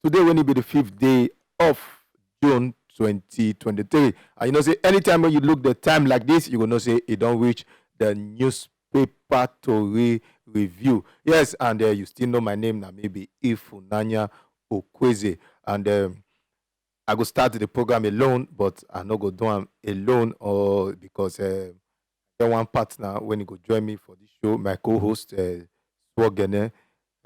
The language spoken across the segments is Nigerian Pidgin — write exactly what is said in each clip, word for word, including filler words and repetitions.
Today, when it be the fifth day of June twenty twenty-three, and you know say anytime when you look the time like this, you go know say e don reach the newspaper tori review. Yes, and uh, you still know my name na maybe Ifunanya Okweze, and um, I go start the program alone, but I no go do am alone, or because uh, get one partner when he go join me for this show, my co-host uh, Swogene.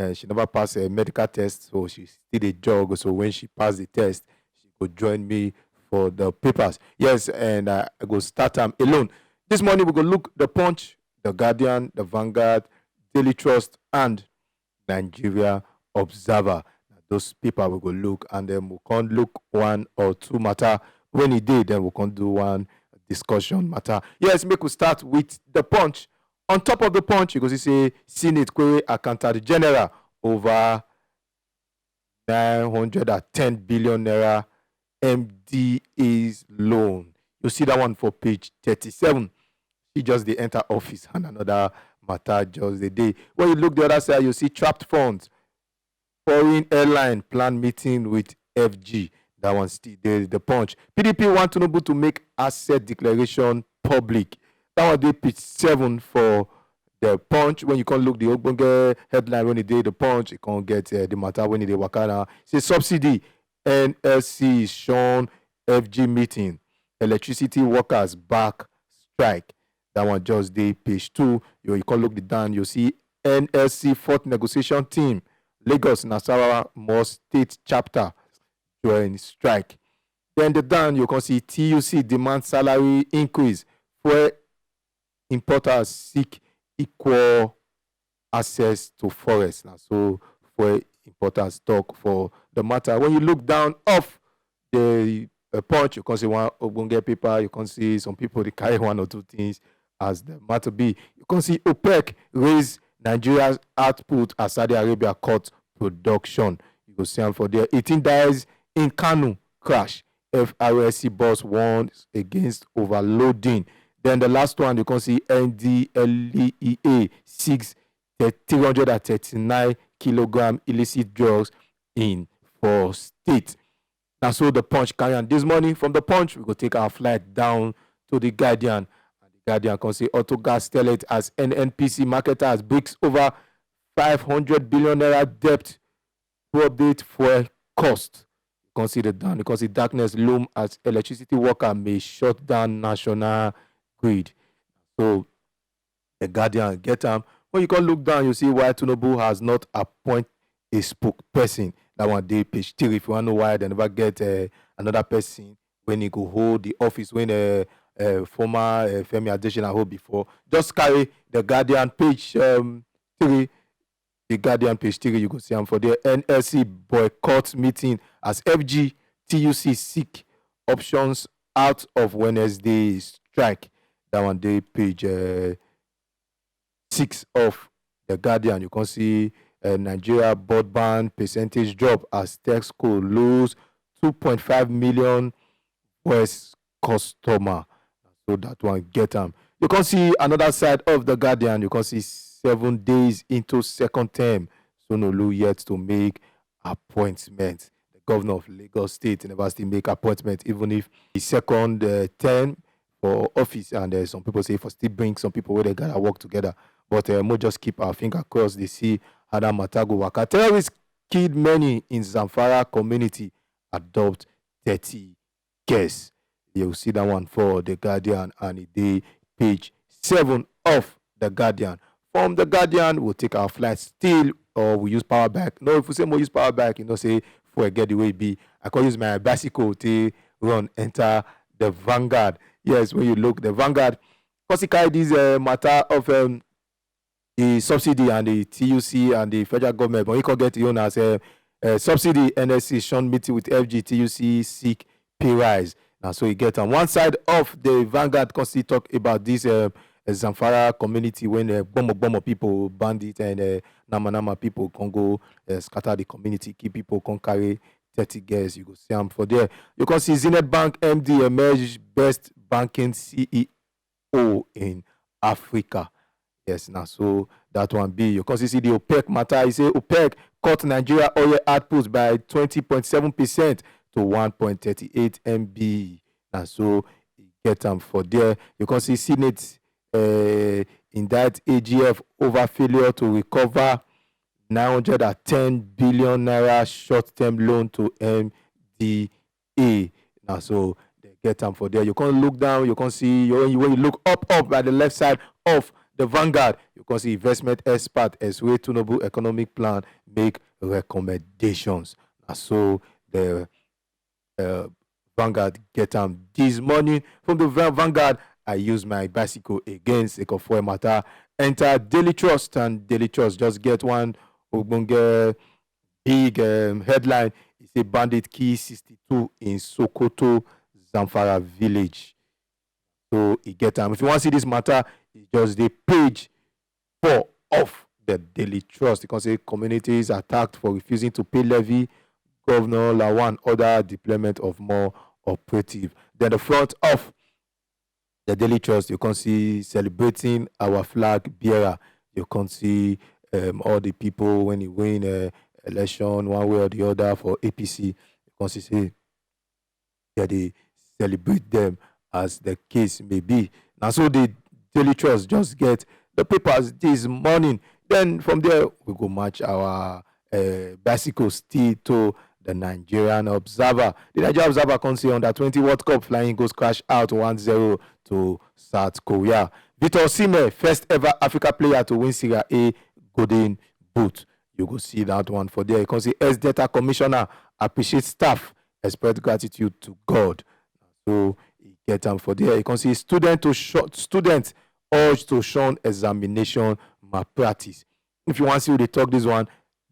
Uh, she never pass a medical test, so she still a jog. So when she pass the test, she go join me for the papers. Yes, and uh, I go start am alone. This morning we go look the Punch, the Guardian, the Vanguard, Daily Trust, and Nigeria Observer. Na those paper we go look, and then we can look one or two matter when e dey. Then we can do one discussion matter. Yes, make we start with the Punch. On top of the Punch, you go see say Senate query accountant general over nine hundred and ten billion naira M D As loan. You see that one for page thirty-seven. She just dey enter office and another matter just dey dey. When you look the other side, you see trapped funds. Foreign airline plan meeting with F G. That one still dey the Punch. P D P want Tinubu to make asset declaration public. That one dey page seven for the Punch. When you can look the ogbonge headline when e dey the Punch, you can get uh, the matter when e dey waka now. Say subsidy, N L C shun F G meeting, electricity workers back strike. That one just dey page two. You, you can look the down, you see N L C fourth negotiation team, Lagos, Nasarawa, more state chapter join strike. Then the down, you can see T U C demand salary increase, fuel importers seek equal access to forest. Na so fuel importers talk for the matter. When you look down off the uh, Punch, you can see one ogbonge paper, you can see some people dey carry one or two things as the matter be. You can see OPEC raise Nigeria's output as Saudi Arabia cut production. You go see am for there. Eighteen dies in Kano crash. F R S C boss warns against overloading. Then the last one, you can see N D L E A six three hundred and thirty-nine kilogram illicit drugs in four states. Na so the Punch carry am this morning. From the Punch, we go take our flight down to the Guardian. And the Guardian can say auto gas tell it as N N P C marketers bricks over five hundred billion naira debt to update fuel cost. You can see the down because the darkness loom as electricity worker may shut down national grid. So the Guardian get am. When you can look down, you see why Tinubu has not appointed a spokesperson. That one dey page three. If you want to know why they never get uh, another person when he go hold the office when uh, uh, former uh, Femi Adesina hold before, just carry the Guardian page um, three. The Guardian page three, you go see am for there. N L C boycott meeting as F G T U C seek options out of Wednesday strike. That one dey page uh, six of the Guardian. You can see uh, Nigeria broadband percentage drop as Texco lose two point five million voice customer. So that one get am. You can see another side of the Guardian. You can see seven days into second term, Sonolu yet to make appointment. The governor of Lagos State never still make appointment, even if the second uh, term for office, and uh, some people say for still bring some people where they gotta work together. But uh, we just keep our finger crossed. They see how that matter go work. Terrorists killed many in Zamfara community. Adopt thirty guests. You will see that one for the Guardian, and it dey page seven of the Guardian. From the Guardian, we'll take our flight still, or we use power bike. No, if we say we use power bike, you know, say for get the way be. I can use my bicycle to run enter the Vanguard. Yes, when you look the Vanguard, because he carry this uh, matter of um, the subsidy and the T U C and the federal government, but he can get you as a, a subsidy N S C shun meeting with F G T U C seek pay rise. Now, so you get on one side of the Vanguard, can still talk about this uh, Zamfara community when uh, Gbomo Gbomo people, bandit and uh, Nama Nama people can go uh, scatter the community, keep people can carry thirty girls. You go see them for there. You can see Zenith Bank M D emerge best banking C E O in Africa. Yes, now so that one be. You can see, see the OPEC matter. He say OPEC cut Nigeria oil output by twenty point seven percent to one point thirty eight M B. And so he get am for there. You can see Senate uh, indict A G F over failure to recover nine hundred and ten billion naira short-term loan to M D A. Now, so they get am for there. You can look down, you can see, you, when you, when you look up, up at the left side of the Vanguard, you can see investment expert Ezue Tinubu economic plan make recommendations. Now, so the uh, Vanguard get am this morning. From the Va- Vanguard, I use my bicycle again, sake of fuel matter. Enter Daily Trust, and Daily Trust just get one ogbonge big um, headline. E say bandit kill sixty-two in Sokoto, Zamfara village. So e get am. If you wan see this matter, e just dey page four of the Daily Trust. E come say communities attacked for refusing to pay levy. Governor Lawan order deployment of more operative. Then the front of the Daily Trust, you can see celebrating our flag bearer. You can see um, all the people when he win uh, election one way or the other for A P C. You can see say they dey celebrate them as the case may be. Now, so the Daily Trust just get the papers this morning. Then from there, we go match our uh, bicycle still to the Nigerian Observer. The Nigerian Observer can see under twenty World Cup flying goes crash out one zero to South Korea. Victor Osimhen, first ever Africa player to win Serie A Golden Boot. You go see that one for there. You can see ex-Delta commissioner appreciate staff, express gratitude to God. So e get am for there. You can see student to short student urged to shun examination malpractice. If you want to see who they talk this one,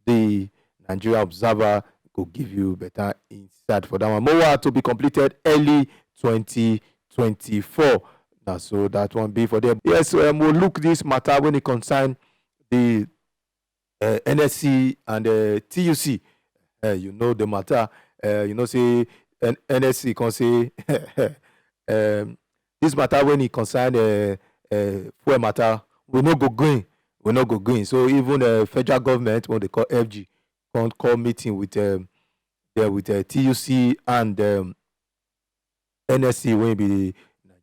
the Nigeria Observer go give you better insight for that one. More to be completed early twenty twenty-four. Now, so that one be for there. Yes, um, we'll look this matter when it concern the uh, N S C and uh, T U C. Uh, you know the matter. Uh, you know say N- N S C can say um, this matter when it concern uh, uh, fuel matter. We no go green. We no go green. So even uh, federal government, what they call F G, can call meeting with um, there with uh, T U C and um, N S C, when be the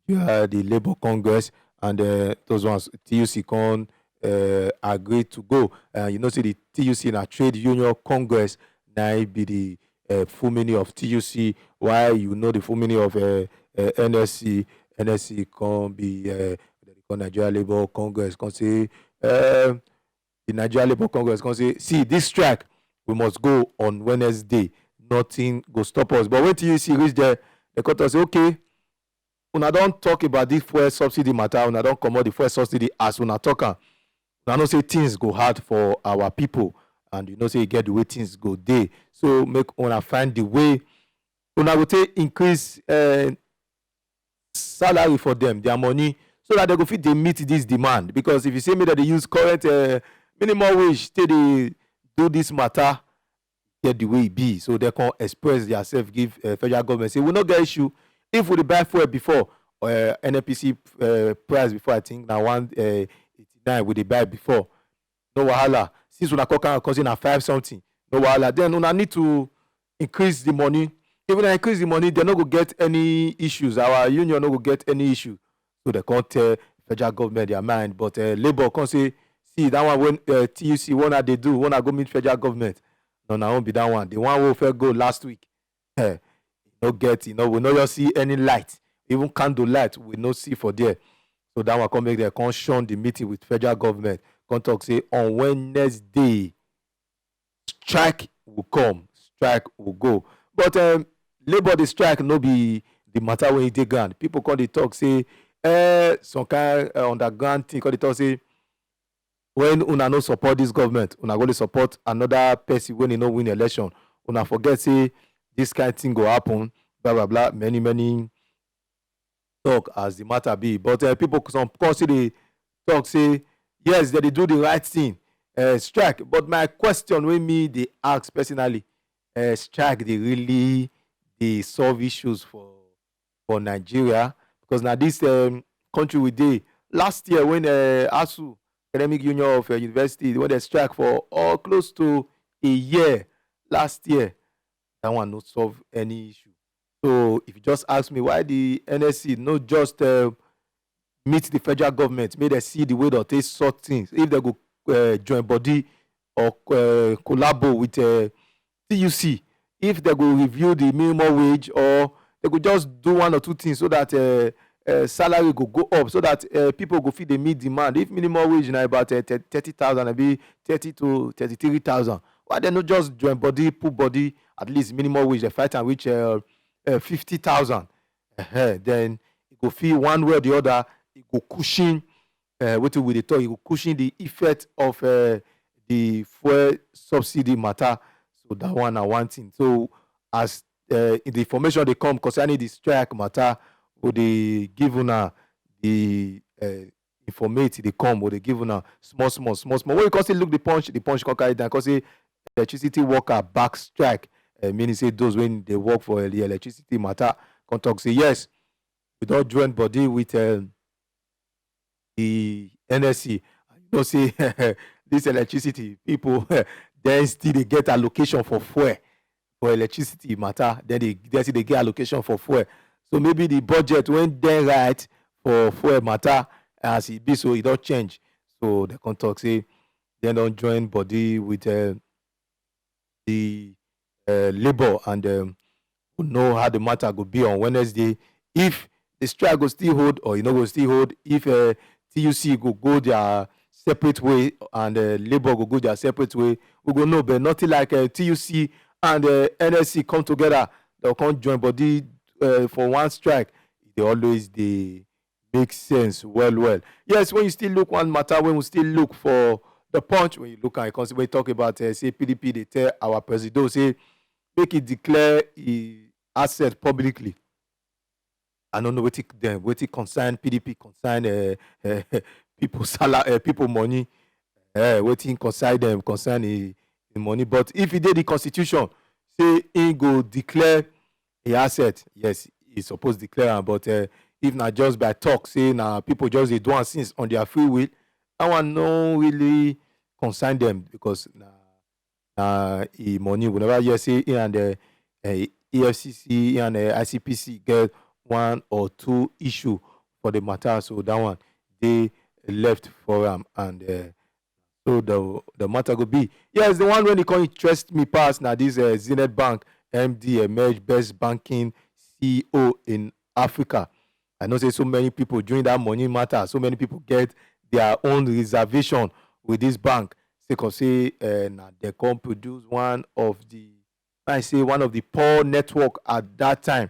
Nigeria, the Labour Congress, and uh, those ones, T U C can uh, agree to go. Uh, you know, see the T U C na Trade Union Congress, na it be the uh, full meaning of T U C. Why you know the full meaning of uh, uh, N S C? N S C can be uh, they call Nigeria Labour Congress. Can say uh, the Nigeria Labour Congress can say, see, this strike, we must go on Wednesday. Nothing go stop us. But when T U C reach there, they come talk say, okay, una don talk about this fuel subsidy matter, una don comot the fuel subsidy as una talk am. Una know say things go hard for our people, and you know say e get the way things go dey. So make una find the way una go take increase uh, salary for them, their money, so that they go fit dey meet this demand. Because if you say make dem dey use current uh, minimum wage take dey do this matter, get the way e be, so they can express their self give uh, federal government say we no get issue if we dey buy fuel before uh, N N P C uh, price before, I think na one uh, eighty-nine we dey buy before, no wahala. Since una come count, come say na five something, no wahala. Then una need to increase the money. If una increase the money, they no go get any issues. Our union no go get any issue. So they can't tell federal government their mind. But uh, Labour can't say, see, that one when uh, T U C, when I they do, when I go meet federal government. No, na won't be that one. The one we first go last week. Eh, no get, you know, we no just see any light. Even candle light, we no see for there. So that one come make them come shun the meeting with federal government. Come talk say on Wednesday, strike will come, strike will go. But um, Labour the strike no be the matter when e dey ground. People come dey talk say, eh, some kind uh, underground thing come dey talk say when una no support this government, una go dey support another person when e no win election. Una forget say this kind thing go happen, blah blah blah, many many talk as the matter be. But uh, people some come still dey talk say yes, they dey do the right thing, uh, strike. But my question wey me dey ask personally, uh, strike dey really dey solve issues for for Nigeria? Because na this um, country we dey. Last year when uh, ASUU Academic Union of uh, University, when they strike for all close to a year last year, that one no solve any issue. So if you just ask me why the N S C no just uh, meet the federal government, make they see the way that they sort things. If they go uh, join body or uh, collabo with uh, T U C, if they go review the minimum wage, or they go just do one or two things so that uh, uh, salary go go up, so that uh, people go fit dey meet demand. If minimum wage na about uh, thirty thousand, abi thirty to thirty-three thousand, why they no just join body, put body, at least minimum wage, they fight and reach uh, uh, fifty thousand? Uh-huh. Then e go feel one way or the other, e go cushion uh, wetin we dey talk, e go cushion the effect of uh, the fuel subsidy matter. So that one na one thing. So as uh, the information dey come concerning the strike matter, we dey give una the uh, informate dey come, we dey give una small small small small. When you come still look the Punch, the Punch come carry down, come say electricity worker back strike. Uh, meaning say those when they work for the electricity matter, come talk say yes, we don join body with um, the N S C. You know say this electricity people then still dey get allocation for fuel, for electricity matter. Then they then still dey get allocation for fuel. So maybe the budget when they write for fuel matter, as e be so e don change. So they come talk say they don join body with uh, the uh, labour and um, we know how the matter go be on Wednesday. If the strike go still hold or e no go still hold, if uh, T U C go go their separate way and uh, labour go go their separate way, we go know. But nothing like uh, T U C and uh, N S C come together, they come join body uh, for one strike. E dey always dey make sense well well. Yes, when you still look one matter, when we still look for the Punch, when you look at it, when you talk about uh, say P D P, they tell our president say make e declare e asset publicly. I don't know wetin dem wetin concern P D P, concern uh, uh, people salary, uh, people money, uh, wetin concern them concern e, e money. But if e dey the constitution say e go declare e asset, yes, e suppose declare am. But uh, if na just by talk say na people just dey do am since on their free will, that one no really concern them because na na e money. We never hear say e and the uh, E F C C, e and the I C P C get one or two issue for the matter. So that one dey left for am and uh, so the the matter go be. Yes, the one wey dey come interest me pass na this uh, Zenith Bank M D emerge best banking C E O in Africa. I know say so many people during that money matter, so many people get their own reservation with this bank sake of say uh, na they come produce one of the I say one of the poor network at that time.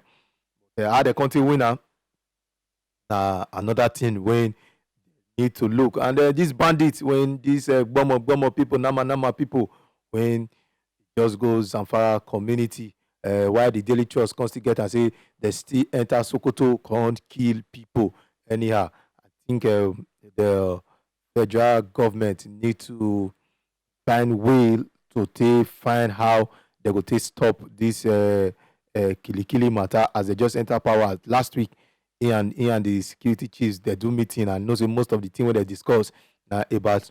Uh, how the country winner na another thing wey need to look. And uh, these bandits, when these uh, gbomo gbomo people, nama nama people, when just go Zamfara community, uh, why the Daily Trust come still get and say they still enter Sokoto, can't kill people anyhow. I think uh, the federal government need to find way to take find how they go take stop this uh, uh, kilikili matter as they just enter power last week. He and he and the security chiefs they do meeting and know say most of the thing wey they discuss na about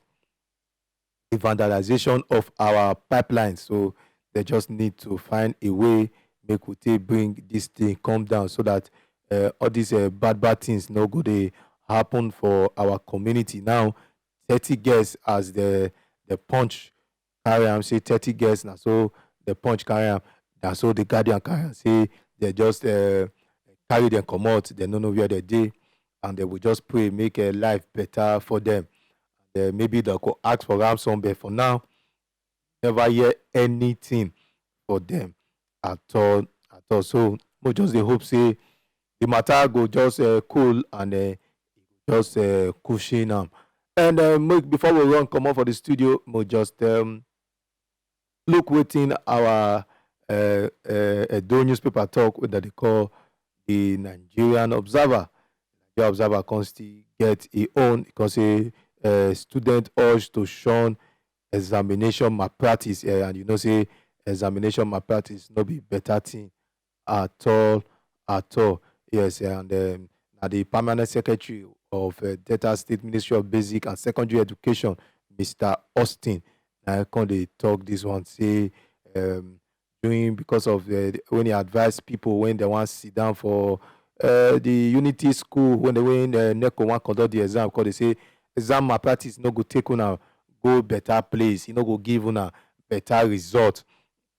the vandalization of our pipeline. So they just need to find a way make we take bring this thing come down so that uh, all these uh, bad bad things no go dey happen for our community. Now thirty girls as the the Punch carry am say thirty girls na so the Punch carry am, na so the Guardian carry am say they just uh, carry them comot, they no know where they dey, and they will just pray make uh, life better for them. And, uh, maybe they go ask for ransom, but for now never hear anything for them at all at all. So we just dey hope say the matter go just uh, cool and uh, just uh, cushion am. And uh, make, before we run comot for the studio, we just um, look wetin our uh, uh, Edo newspaper talk wey dem dey call the Nigerian Observer. Nigerian Observer come still get e own. E come say uh, student urged to shun examination malpractice, uh, and you know say examination malpractice no be better thing at all at all. Yes, and um, na the permanent secretary of uh, Delta State Ministry of Basic and Secondary Education, Mister Austin, na come dey talk this one say um, during because of uh, when he advise people when they want sit down for uh, the Unity School when they when uh, NECO want conduct the exam because they say exam malpractice no go take una go better place, e no go give una better result,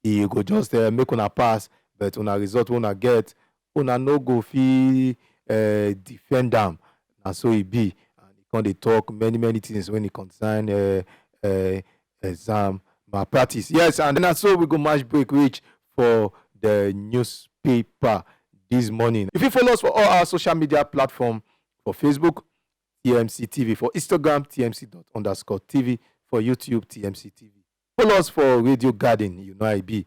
e go just uh, make una pass, but una result una get una no go fit uh, defend am. Na so e be, and e come dey talk many many things when e concern uh, uh, exam malpractice. Yes, and na so we go match break reach for the newspaper this morning. If you follow us for all our social media platform, for Facebook, T M C T V, for Instagram, T M C dot underscore T V, for YouTube, T M C T V. Follow us for Radio Garden, you know I be,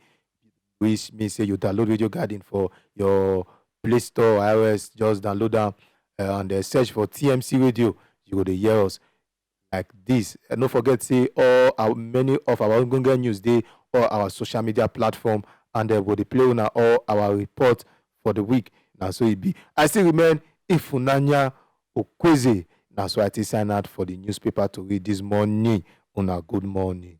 which means say you download Radio Garden for your Play Store, I O S, just download them uh, and uh, search for T M C Radio. You go to hear us like this. And don't forget say all our many of our ongoing news dey all our social media platform and uh, we dey play una all our report for the week. Na so e be. I still remain Ifunanya Okweze. Na so I take sign out for the newspaper to read this morning. Una good morning.